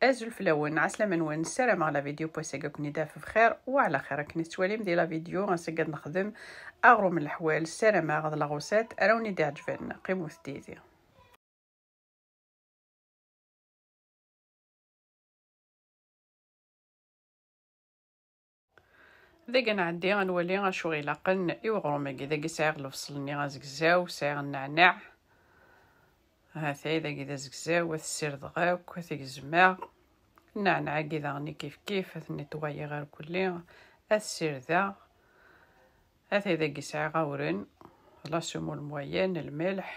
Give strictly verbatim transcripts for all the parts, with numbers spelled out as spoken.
Azul fell-awen, ɛeslama-nwen, ssarameɣ la vidéo n wass-agi ad ken-id-taf bxir u ɛla xir. Akken i tettwalim di la vidéo, ass-agi ad nexdem aɣrum n leḥwal, ssarameɣ d la recette ara wen-id-iɛeǧben. Qqimet yid-i. Dagi ad nɛeddi ad nwali acu ɣ-ilaqen i uɣrum-agi. Dagi sɛiɣ lebṣel-nni azegzaw, sɛiɣ nneɛneɛ. Hatay, dagi d azegzaw, ad t-ssirdeɣ akk, ad t-gezmeɣ. Nneɛneɛ-agi daɣen i kif kif, ad t-netwayiɣ irkelli, ad t-ssirdeɣ. Hatay, dagi sɛiɣ awren, la semoule moyenne, lmelḥ.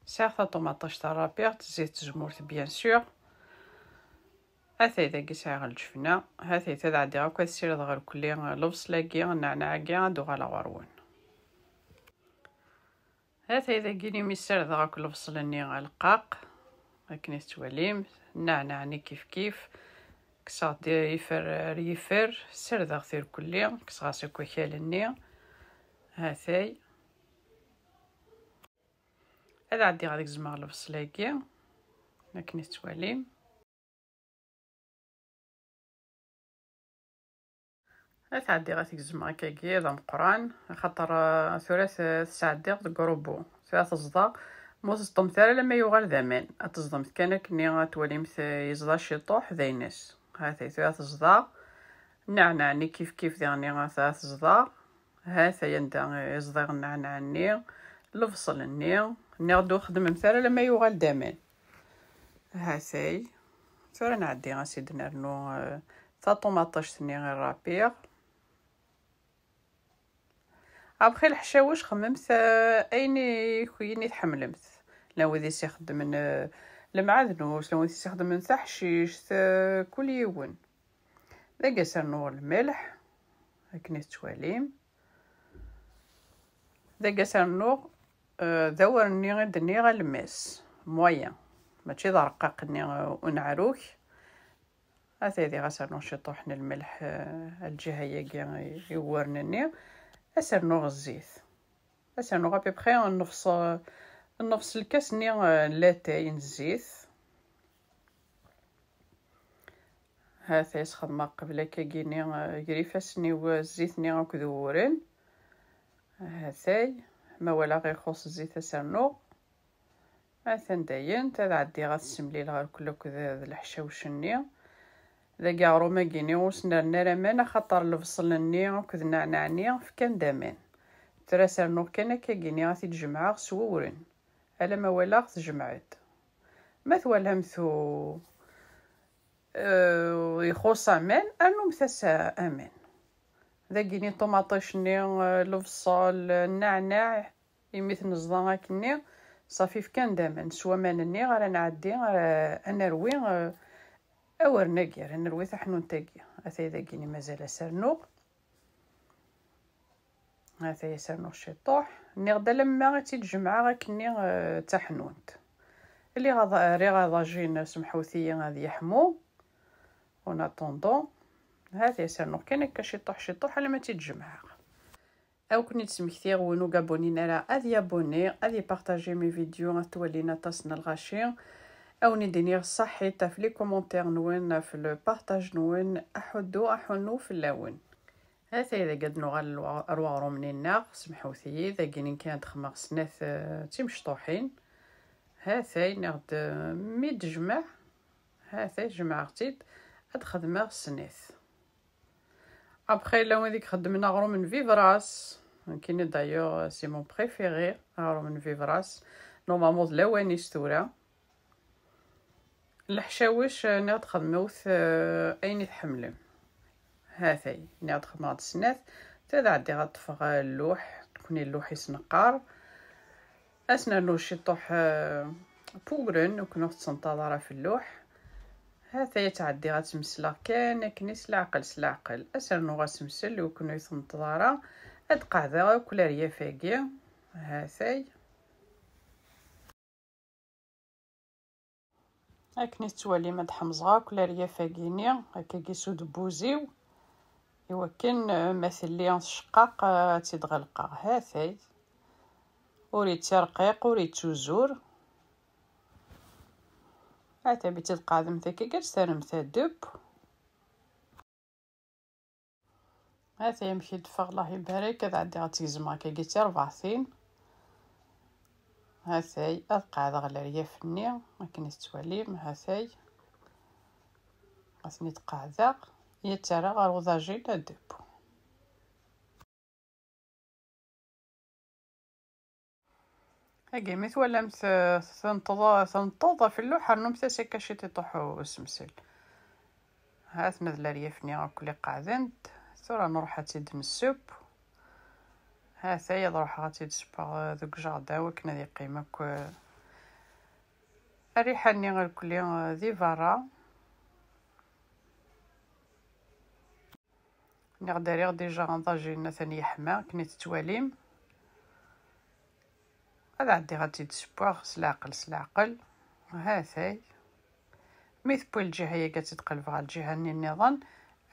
Sɛiɣ taṭumaṭict rrapiɣ, zzit n tzemmurt, bien sûr. Hatay, dagi sɛiɣ lǧefna. Hatay, ad ɛeddiɣ akk ad ssirdeɣ irkelli lebṣel-agi, nneɛneɛ-agi, ad d-uɣaleɣ ɣur-wen. Hatay, dagi imi ssardeɣ akk lebṣel-nni aleqqaq, akken i tettwalim, nneɛneɛ-nni kif kif, kkseɣ-d ifer ar yifer, ssardeɣ-t irkelli, kkseɣ-as akk akal-nni. Hatay. Ad ɛeddiɣ ad gezmeɣ lebṣel-agi, akken i tettwalim. Ad t-ɛeddiɣ ad t-gezmeɣ akkagi d ameqqran, axaṭer, ah, tura t-, t-sɛeddiɣ deg urubu. Tura teẓḍa, ma ur teẓḍemt ara alamma yuɣal d aman. Ad teẓḍemt kan akkenni, ad twalimt, eh, yeẓḍa ciṭuḥ, d aynes. Hatay tura teẓḍa. Nneɛneɛ-nni kif kif diɣenni ad t-, ad teẓḍa. Hatay anda i ẓḍiɣ nneɛneɛ-nni, lebṣel-nni, nniɣ-d ur xeddmemt ara alamma yuɣal d aman. Hatay. Tura nɛeddi ad s-id-nernu, eh, taṭumaṭict-nni i rrapiɣ. Après leḥcawec xemmemt, eh, ayen i, ayen i tḥemmlemt. Llan wid i s-ixeddmen, eh, lemɛednus, llan wid i s-ixeddmen taḥcict, eh, kul yiwen. Dagi ad s-rnuɣ lmelḥ, akken i tettwalim. Dagi ad s-rnuɣ, eh, d awren-nni i d-nniɣ alemmas, moyen, mačči d arqaq-nni, eh, uneɛruk. Atay diɣ ad s-rnuɣ ciṭuḥ n lmelḥ, eh, lǧiha-yagi i, i uwren-nni. Ad s-rnuɣ zzit. Ad s-rnuɣ à peu près nnefs, nnefs lkas-nni, eh, n latay n zzit. Hatay, sxedmeɣ qbel akkagini, eh, gar ifassen-iw, eh, zzit-nni akked uwren. Hatay, ma walaɣ ixuṣ zzit ad s-rnuɣ. Atan dayen, ad ɛeddiɣ ad t-ssemlileɣ irkel akked d leḥcawec-nni. Dagi aɣrum-agi-ni ur s-nerni ara aman, axaṭer lebṣel-nni akked nneɛneɛ-nni fkan-d aman. Tura ad s-rnuɣ kan akkagini ad t-id-jemɛeɣ s wewren. Alamma walaɣ tejmeɛ-d. Ma twalamt u-, eh, ixuṣ aman, rnumt-as aman. Dagini ṭumaṭic-nni, eh, lebṣel, nneɛneɛ, imi tneẓḍa akkenni, ṣafi fkan-d aman. S waman-nni ara nɛeddi, ara, ad nerwi, eh, awren-agi, ara nerwi taḥnunt-agi. Atay dagini mazal ad s-rnuɣ. Atay ad s-rnuɣ ciṭuḥ. Nniɣ-d alamma ad tt-id-jemɛeɣ akkenni, eh, d taḥnunt. Lliɣ ad, riɣ ad ajin, semḥut-iyi, ad yeḥmu. En attendant, hatay ad s-rnuɣ kan akka ciṭuḥ ciṭuḥ alamma ad tt-id-jemɛeɣ. Ad ken-id-smektiɣ, win ur gabonnin ara ad yaboni, ad yepartaji mes vidéos, ad twalin aṭas n lɣaci. Ad wen-id-iniɣ ṣaḥit ɣef les commentaires-nwen, ɣef le partage-nwen, aḥuddu, aḥunnu fell-awen. Hatay dagi ad nuɣal ar wa-, ar weɣrum-nni-nneɣ, semḥut-iyi, dagi-nni kan ad xedmeɣ snat, eh, d timecṭuḥin. Hatay, nniɣ-d, eh, mi d-jmeɛ, hatay jemɛeɣ-tt-id, ad xedmeɣ snat. Après, llan wid i ixeddmen aɣrum n Vivras. Nekkini, d'ailleurs, c'est mon préféré, aɣrum n Vivras. Normalement, d lawan-is tura. Leḥcawec, eh, nniɣ-d xedmewt, eh, ayen i tḥemmlem. Hatay, nniɣ-d xedmeɣ-d snat. Tura ad ɛeddiɣ ad ṭṭfeɣ, eh, lluḥ, nekkni lluḥ i s-neqqar. Ad s-nernu ciṭuḥ, eh, n wewren, ur ken-ur tettenṭaḍ ara f lluḥ. Hatay ad tɛeddiɣ ad tt-mesleɣ kan akken s leɛqel, s leɛqel. Ad s-rnuɣ asemsel ur ken-ur yi-tenṭeḍ ara. Ad qeɛdeɣ akk leryaf-agi. Hatay. Akken i tettwalim ad ḥemẓeɣ akk leryaf-agi-ni, akkagi s udebbuz-iw, iwakken, eh, ma telli tceqqaq, eh, ad tt-id-ɣelqeɣ. Hatay. Ur ittarqiq, ur ittuzur. Ata mi tt-id-tqeɛdemt akka, ad s-terremt adebbw. Ata amek i d-teffeɣ, Allah ibarek. Ad ɛeddiɣ ad tt-gezmeɣ akka i tirbaɛtin. Hatay, ad qeɛdeɣ leryaf-nni akken i tettwalim. Hatay, ad ten-id-qeɛdeɣ, ad tt-rreɣ ɣer uḍajin adebbw. Agi, mi twalamt, eh, tenṭeḍ, tenṭeḍ ɣef lluḥ, rnumt-as akka ciṭ iṭuḥ usemsel. Ha-ten-ad leryaf-nni akk li qeɛdent. Tura nruḥ ad tt-id-nesseww. Hatay, ad ruḥeɣ ad tt-id-ssewweɣ, eh, deg ujarda, akken ad yeqqim akk, eh, rriḥa-nni irkelli, eh, di berra. Nniɣ-d rriɣ dija aḍajin atan yeḥma akken i tettwalim. Ad ɛeddiɣ ad tt-id-ssewweɣ s leɛqel, s leɛqel. Hatay. Mi tewwi lǧiha-agi, ad tt-id-qelbeɣ ɣer lǧiha-nni nniḍen,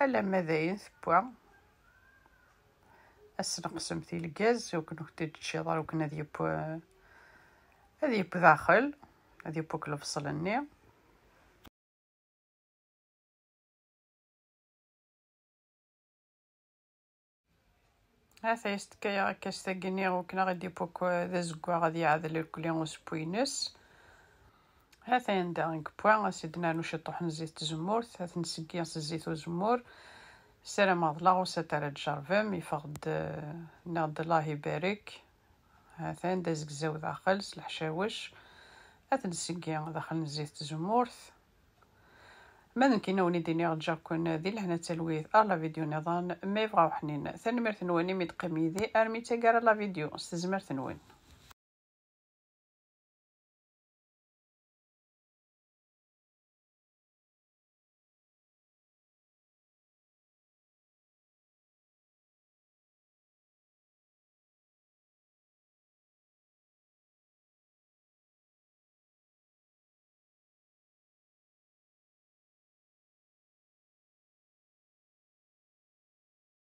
alamma d ayen tewwa. Ad s-neqsemt i lgaz, ur ken-tent-id-teččiḍ ara, ur ken-, ad yeww, ad yeww daxel, ad yeww akk lebṣel-nni. Hatay, s-tekkayeɣ akka s tagini, ukken ad ɣ-id-yeww akk d azeggaɣ, ad yeɛdel irkelli usewwi-ines. Hatay anda i yewwa, ad s-id-nernu ciṭuḥ n zzit tzemmurt, ad t-nseggi s zzit uzemmur. Ssarameɣ d laɣusa ara tjerrbem, yeffeɣ-d, eh, nniɣ-d Allah ibarek. Hatan d azegzaw daxel s leḥcawec. Ad t-nseggi daxel n zzit tzemmurt. Ma d nekkini, wen-id-iniɣ ǧǧiɣ-ken di lehna d talwit ar la vidéo nniḍen, ma yebɣa uḥnin. Tanemmirt-nwen imi d-teqqim yid-i armi d taggara la vidéo, s tezmert-nwen.